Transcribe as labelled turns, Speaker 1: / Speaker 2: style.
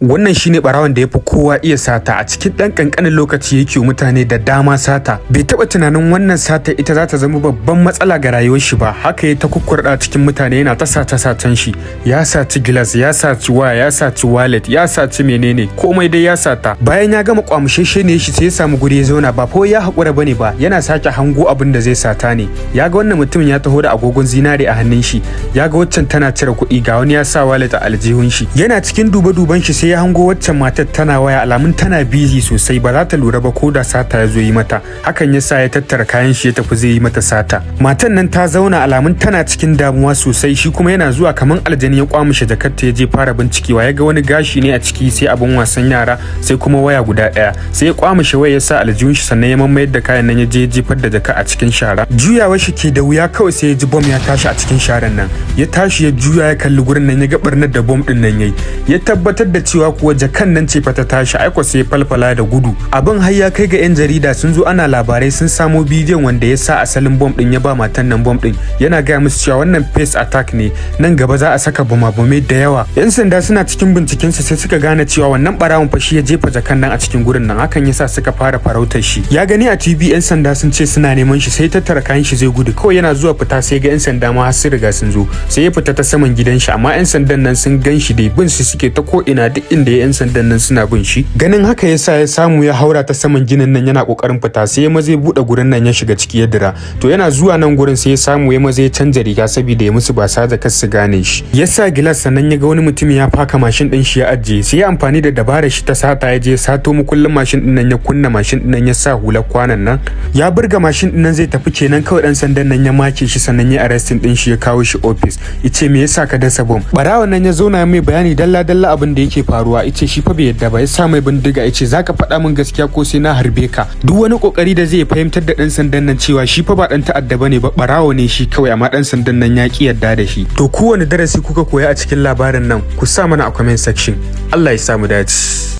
Speaker 1: Wannan shine barawon da ya fi kowa iya sata. A cikin ɗan ƙanƙanin lokaci yake mutane da dama sata. Bai taɓa tunanin wannan sata ita za ta zama babban matsala ga rayuwar shi ba. Haka ya ta kukkurɗa cikin mutane, yana ta sace sacen shi. Ya saci gilas, ya saci waya, ya saci wallet, ya saci menene, komai dai ya sata. Bayan ya gama kwamusheshe ne shi, sai ya samu guri ya zauna. Ba fa ya haƙura bane ba, yana sake hango abin da zai sata ne. Ya ga wannan mutumin ya taho da agogon zinare a hannun shi, ya ga waccan tana cire kuɗi, ga wani ya sa wallet a aljihun shi. Yana cikin duba duban shi, sai ya hango waccan matar tana waya, alamun tana busy sosai, ba za ta lura ba ko da sata ya zo yi mata. Hakan ya sa ya tattara kayan shi, ya tafi zai yi mata sata. Matan nan ta zauna, alamun tana cikin damuwa sosai. Shi kuma yana zuwa kaman aljani, ya kwamushe jakarta, ya je fara bincikewa. Ya ga wani gashi ne a ciki, sai abun wasan yara, sai kuma waya guda ɗaya. Sai ya kwamushe waya, ya sa aljihun shi, sannan ya mamayar da kayan nan, ya je jefar da jaka a cikin shara. Juyawar shi ke da wuya, kawai sai ya ji bom ya tashi a cikin sharan nan. Ya tashi, ya juya, ya kalli gurin nan, ya ga barnar da bom din nan yayi. Ya tabbatar da cewa kuwa jakan nan ce fa ta tashi. Aiko sai falfala da gudu. Abin har ya kai ga yan jarida sun zo ana labarai, sun samo bidiyon wanda ya sa asalin bom din, ya ba matan nan bom din, yana gaya musu cewa wannan phase attack ne, nan gaba za a saka bama-bamai da yawa. Yan sanda suna cikin binciken su, sai suka gane cewa wannan barawon fa shi ya jefa jakan nan a cikin gurin nan. Hakan yasa suka fara farautar shi. Ya gani a TV yan sanda sun ce suna neman shi, sai tattara kayan shi zai gudu. Kawai yana zuwa fita, sai ga yan sanda ma har sun riga sun zo. Sai ya fita ta saman gidan shi, amma yan sandan nan sun gan shi dai, bin su suke ta ko ina. Duk inda yan sandan nan suna bin shi. Ganin haka yasa ya samu ya haura ta saman ginin nan, yana kokarin fita, sai ya maza ya bude gurin nan, ya shiga ciki, ya dira. To, yana zuwa nan gurin, sai ya samu ya maza ya canja riga saboda ya musu ba sa da kar su gane shi. Ya sa gilas, sannan ya ga wani mutum ya faka mashin din shi ya ajiye. Sai ya amfani da dabarar shi ta sata, ya je sato mukullin mashin din nan, ya kunna mashin din nan, ya sa hular kwanan nan, ya burga mashin din nan zai tafi kenan. Kawai dan sandan nan ya make shi, sannan ya arresting din shi, ya kawo shi office. Yace, "Me yasa ka dasa bom?" Barawon nan ya zauna mai bayani dalla dalla abin da yake faruwa. Yace shi fa bai yadda ba. Ya sa mai bindiga, yace, "Zaka faɗa min gaskiya ko sai na harbe ka?" Duk wani kokari da zai fahimtar da dan sandan nan cewa shi fa ba dan ta'adda bane ba, barawo ne shi kawai, amma dan sandan nan ya ki yarda da shi. To, kowane darasi kuka koya a cikin labarin nan? Ku sa mana a comment section. Allah ya sa mu dace.